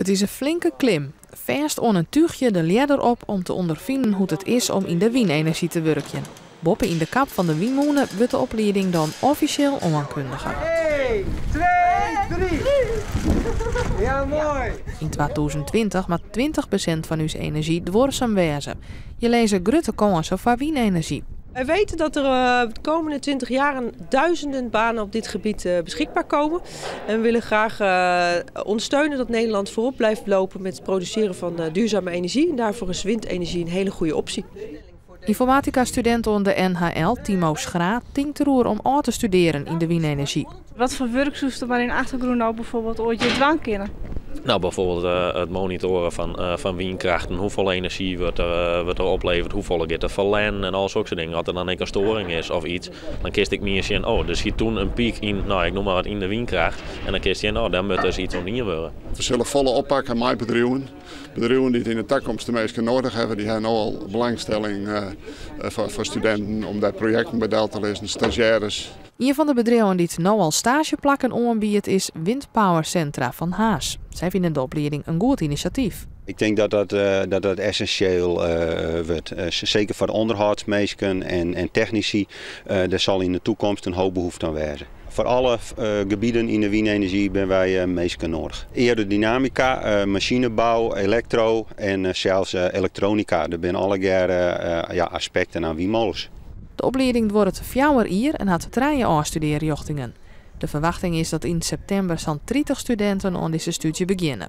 It is in flinke klim. Fêst oan in túchje de ljedder op om te ûnderfinen hoe't it is om yn de wynenerzjy te wurkjen. Boppe yn de kap fan de wynmûne wurdt de oplieding dan offisjeel oankundige. 1, 2, 3. Ja, moai. Yn 2020 moat 20% fan ús enerzjy duorsum wêze. Je lizze grutte kânsen foar wynenerzjy. Wij weten dat er de komende 20 jaren duizenden banen op dit gebied beschikbaar komen. En we willen graag ondersteunen dat Nederland voorop blijft lopen met het produceren van duurzame energie. En daarvoor is windenergie een hele goede optie. Ynformatika-studint oan de NHL, Timo Schra, tinkt deroer om ôf te studearjen yn de wynenerzjy. Wat foar wurk soest der mar yn achtergrûn no bijvoorbeeld oait hjir dwaan kinne? Nou, bijvoorbeeld it monitoaren fan wynkrêften, hoefolle enerzjy wurdt der oplevere, hoefolle giet der ferlern en al sokke dingen. As der dan ek in steuring is of yts, dan kinst ek mear sjen, oh, der sit doe in pyk yn, nou, ik neam mar wat, yn de wynkrêft. En dan kinst sjen, oh, dêr moat dus yts oan dien wurde. We sille folle oppakke mei bedriuwen. Bedriuwen dy't yn de takomst de minsken nedich hawwe, dy hawwe no al belangstelling foar studinten om dêr projekten by del te lizzen, stazjêres. Ien fan de bedriuwen dy't no al staazjeplakken oanbiedt is Windpower Centra fan Harns. Sy fine de oplieding in goed inisjatyf. Ik tink dat dat essinsjeel wurdt. Seker foar de ûnderhâldsminsken en technisy. Dêr sil yn de takomst in hoop behoefte oan wêze. Foar alle gebieten yn de wynenerzjy binne wy minsken nedich. Aerodynamika, masinebou, elektro en sels elektroanika. Der binne allegear, ja, aspekten oan wynmolens. De oplieding duorret 4 jier en hat trije ôfstudearrjochtingen. De ferwachting is dat yn septimber sa'n 30 studinten oan dizze stúdzje begjinne.